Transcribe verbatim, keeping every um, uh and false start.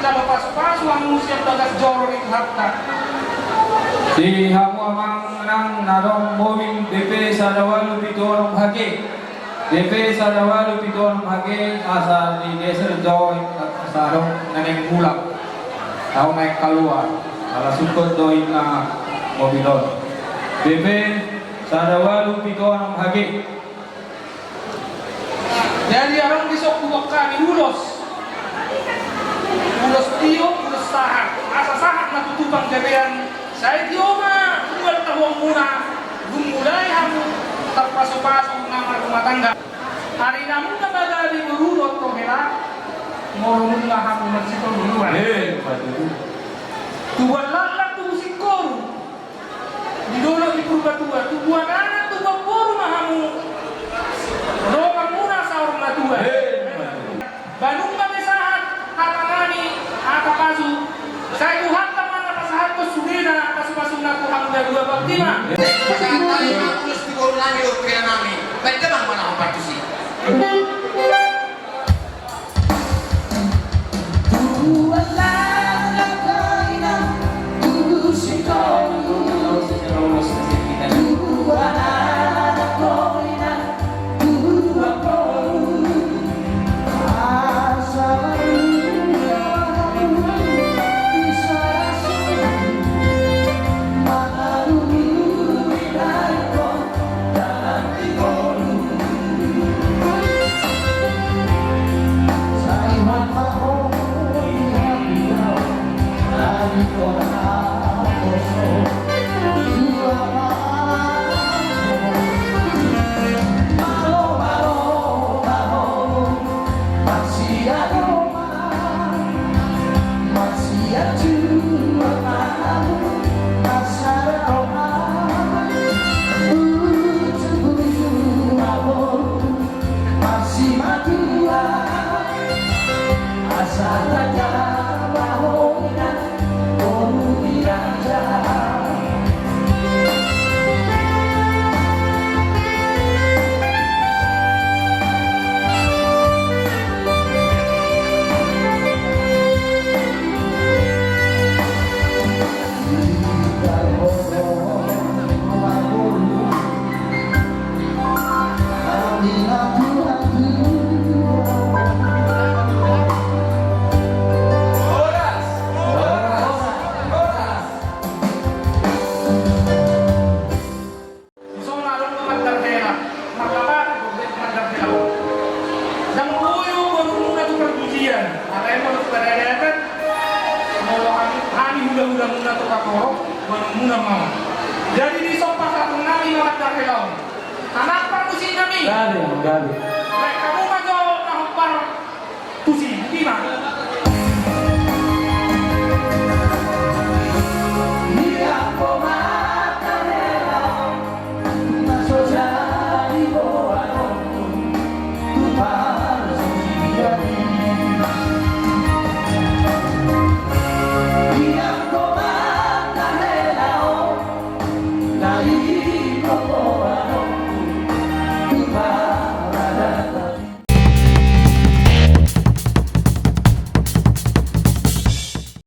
Pasu-pasu hamu sian bagas joro ni Tuhanta. Di hamu amang nang na adong mobil B P sada ualu pitu onom H G. B P sada ualu pitu onom H G, asa digeser jo, asa adong na naeng mulak. Adong naeng kaluar. Ala sungkot do inna mobil on. B P sada ualu pitu onom H G. Jadi adong dison huboan hami ulos. Ulos tio, ulos sahat. Asa sahat ma tutu panggabean. Sai tio ma mual tahuanmuna, dung mulai hamu tarpasu-pasu na marrumah tangga. Ari namunna ma gabe boru dohot hela, molo nunga hamu marsitolu luar. Eh, betul. Tubuan laklak tubu singkoru. Di dolok di Purbatua, tubuan anak tubuan boru ma hamu. Donganmuna saur matua. Ba nunga be sahat hata nami, hata pasu. Sai Tuhanta ma na pasahathon sudena pasu-pasuna tu hamu na dua bakti ma. Pasahat hami ma ulos tu boru nami dohot hela nami. Baen damang ma na hombar tusi. Dison adong do mandar hela, marhatai do be mandar hela. Ndang poyo borumuna tu parpujian, alai molo tu paradaton, molo hami, hami hula-hulamuna tu patorop, borumuna ma on. Jadi dison pasahaton nami ma mandar hela on. Anak parmusik nami. Gabe, gabe.